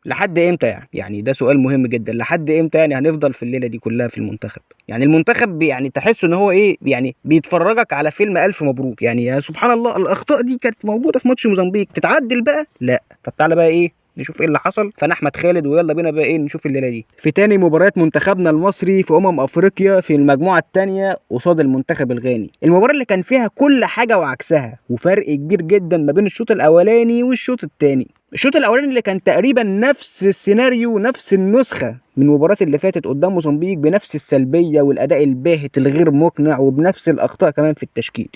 لحد امتى يعني؟ يعني ده سؤال مهم جدا، لحد امتى يعني هنفضل في الليلة دي كلها في المنتخب؟ يعني المنتخب يعني تحس ان هو ايه، يعني بيتفرجك على فيلم الف مبروك. يعني يا سبحان الله، الاخطاء دي كانت موجودة في ماتش موزمبيق، تتعدل بقى؟ لا. طب تعالى بقى ايه نشوف ايه اللي حصل. فانا احمد خالد، ويلا بينا بقى ايه نشوف الليلة دي في تاني مباريات منتخبنا المصري في افريقيا في المجموعة الثانية قصاد المنتخب الغاني. المباراة اللي كان فيها كل حاجة وعكسها، وفرق كبير جدا ما بين الشوط الاولاني والشوط الثاني. الشوط الاولاني اللي كان تقريبا نفس السيناريو، نفس النسخة من المباراة اللي فاتت قدام موزمبيق، بنفس السلبية والاداء الباهت الغير مقنع، وبنفس الاخطاء كمان في التشكيل،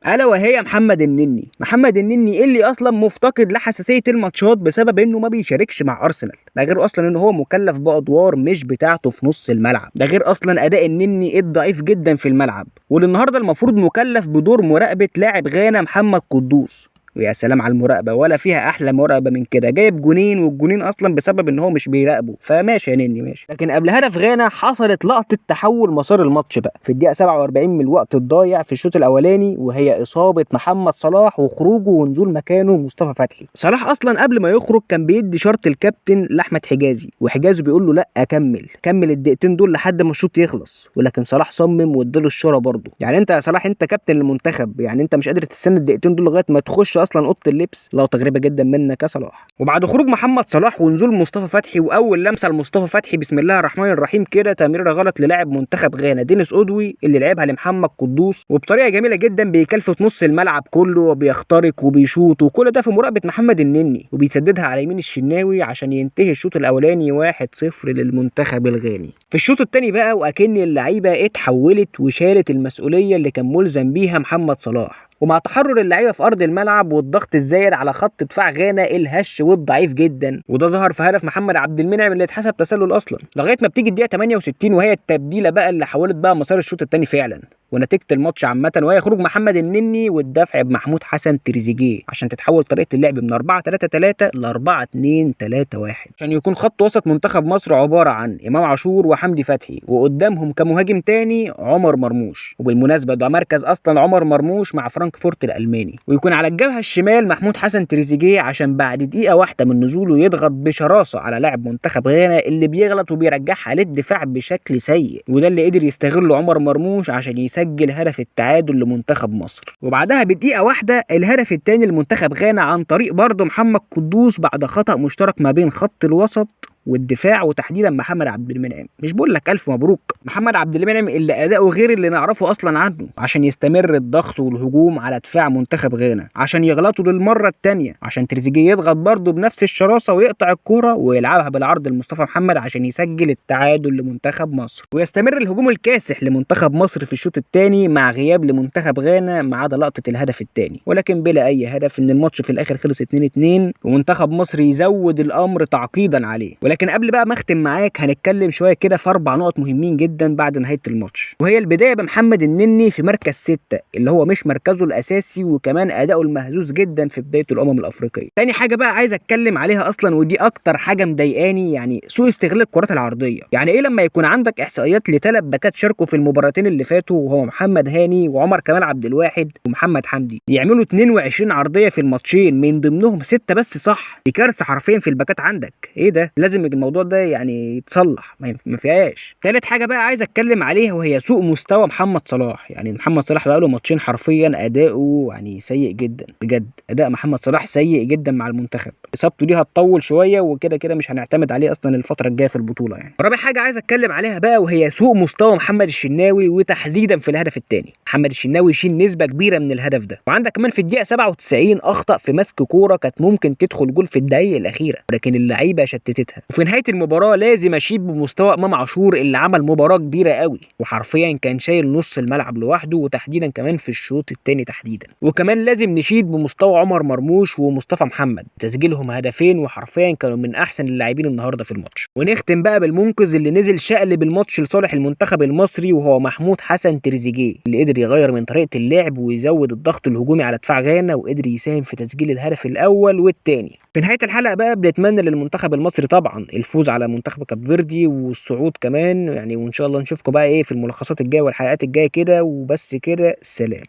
الا وهي محمد النني. محمد النني اللي اصلا مفتقد لحساسيه الماتشات بسبب انه ما بيشاركش مع ارسنال، ده غير اصلا ان هو مكلف بادوار مش بتاعته في نص الملعب، ده غير اصلا اداء النني الضعيف جدا في الملعب، واللي النهارده المفروض مكلف بدور مراقبة لاعب غانا محمد قدوس. ويا سلام على المراقبة، ولا فيها احلى مراقبة من كده، جايب جونين، والجونين اصلا بسبب ان هو مش بيراقبه، فماشي يا نني ماشي. لكن قبل هدف غانا حصلت لقطة تحول مسار الماتش بقى في الدقيقة 47 من الوقت الضايع في الشوط الاولاني، وهي اصابه محمد صلاح وخروجه ونزول مكانه مصطفى فتحي. صلاح اصلا قبل ما يخرج كان بيدي شرط الكابتن لاحمد حجازي، وحجازي بيقول له لا كمل كمل الدقيقتين دول لحد ما الشوط يخلص، ولكن صلاح صمم واداله الشارة برضه. يعني انت يا صلاح انت كابتن المنتخب، يعني انت مش قادر تستنى الدقيقتين دول لغاية ما تخش اصلا اوضة اللبس؟ لقطة غريبة جدا منك يا صلاح. وبعد خروج محمد صلاح ونزول مصطفى فتحي، واول لمسه لمصطفى فتحي بسم الله الرحمن الرحيم كده تمريره غلط للاعب منتخب غانا دينيس اودوي، اللي لعبها لمحمد قدوس، وبطريقة جميلة جدا بيكلفت نص الملعب كله وبيخترق وبيشوط، وكل ده في مراقبة محمد النني، وبيسددها على يمين الشناوي عشان ينتهي الشوط الاولاني 1-0 للمنتخب الغاني. في الشوط الثاني بقى واكن اللعيبة اتحولت وشالت المسؤولية اللي كان ملزم بيها محمد صلاح، ومع تحرر اللعيبة في ارض الملعب والضغط الزايد على خط دفاع غانا الهش والضعيف جدا، وده ظهر في هدف محمد عبد المنعم اللي اتحسب تسلل اصلا، لغاية ما بتيجي الدقيقة 68 وهي التبديله بقى اللي حولت بقى مسار الشوط الثاني فعلا ونتيجة الماتش عامة، وهي خروج محمد النني والدفع بمحمود حسن تريزيجيه عشان تتحول طريقه اللعب من 4-3-3 ل 4-2-3-1، عشان يكون خط وسط منتخب مصر عبارة عن امام عاشور وحمدي فتحي، وقدامهم كمهاجم تاني عمر مرموش، وبالمناسبة ده مركز اصلا عمر مرموش مع فرانكفورت الالماني، ويكون على الجبهة الشمال محمود حسن تريزيجيه عشان بعد دقيقة واحدة من نزوله يضغط بشراسة على لاعب منتخب غانا اللي بيغلط وبيرجعها للدفاع بشكل سيء، وده اللي قدر يستغله عمر مرموش عشان يسجل هدف التعادل لمنتخب مصر. وبعدها بدقيقة واحدة الهدف الثاني لمنتخب غانا عن طريق برضه محمد قدوس بعد خطأ مشترك ما بين خط الوسط والدفاع، وتحديدا محمد عبد المنعم. مش بقول لك الف مبروك محمد عبد المنعم اللي اداؤه غير اللي نعرفه اصلا عنه، عشان يستمر الضغط والهجوم على دفاع منتخب غانا، عشان يغلطوا للمرة الثانية، عشان تريزيجيه يضغط برضه بنفس الشراسه ويقطع الكورة ويلعبها بالعرض لمصطفى محمد عشان يسجل التعادل لمنتخب مصر. ويستمر الهجوم الكاسح لمنتخب مصر في الشوط الثاني مع غياب لمنتخب غانا ما عدا لقطة الهدف الثاني، ولكن بلا اي هدف، ان الماتش في الاخر خلص 2-2 ومنتخب مصر يزود الامر تعقيدا عليه. ولكن قبل بقى ما اختم معاك هنتكلم شوية كده في 4 نقط مهمين جدا بعد نهاية الماتش، وهي البداية بمحمد النني في مركز 6 اللي هو مش مركزه الاساسي، وكمان اداؤه المهزوز جدا في بداية الافريقية. تاني حاجة بقى عايز اتكلم عليها اصلا، ودي اكتر حاجة مضايقاني، يعني سوء استغلال الكرات العرضية. يعني ايه لما يكون عندك احصائيات لثلاث باكات شاركوا في المباراتين اللي فاتوا، وهو محمد هاني وعمر كمال عبد الواحد ومحمد حمدي، يعملوا 22 عرضية في الماتشين من ضمنهم 6 بس صح؟ دي كارثة حرفيا في الباكات عندك. ايه ده؟ لازم الموضوع ده يعني يتصلح، ما فيهاش. تالت حاجة بقى عايز اتكلم عليها وهي سوء مستوى محمد صلاح. يعني محمد صلاح بقى له ماتشين حرفيا اداؤه يعني سيء جدا بجد، اداء محمد صلاح سيء جدا مع المنتخب، اصابته دي هتطول شوية وكده كده مش هنعتمد عليه اصلا الفترة الجاية في البطولة يعني. رابع حاجة عايز اتكلم عليها بقى وهي سوء مستوى محمد الشناوي، وتحديدا في الهدف الثاني. محمد الشناوي يشيل نسبه كبيرة من الهدف ده، وعندك كمان في الدقيقة 97 اخطا في مسك كورة كانت ممكن تدخل جول في الدقائق الاخيرة، ولكن اللعيبة شتتتها. وفي نهاية المباراة لازم اشيد بمستوى امام عاشور اللي عمل مباراة كبيرة قوي، وحرفيا كان شايل نص الملعب لوحده، وتحديدا كمان في الشوط الثاني تحديدا. وكمان لازم نشيد بمستوى عمر مرموش ومصطفى محمد، تسجيلهم هدفين وحرفيا كانوا من احسن اللاعبين النهارده في الماتش. ونختم بقى بالمنقذ اللي نزل شقلب الماتش لصالح المنتخب المصري، وهو محمود حسن تريزيجيه، اللي قدر يغير من طريقه اللعب ويزود الضغط الهجومي على دفاع غانا، وقدر يساهم في تسجيل الهدف الاول والثاني. في نهاية الحلقة بقى بنتمنى للمنتخب المصري طبعا الفوز على منتخب كاب فيردي والصعود كمان يعني، وان شاء الله نشوفكم بقى ايه في الملخصات الجاية والحلقات الجاية كده. وبس كده، سلام.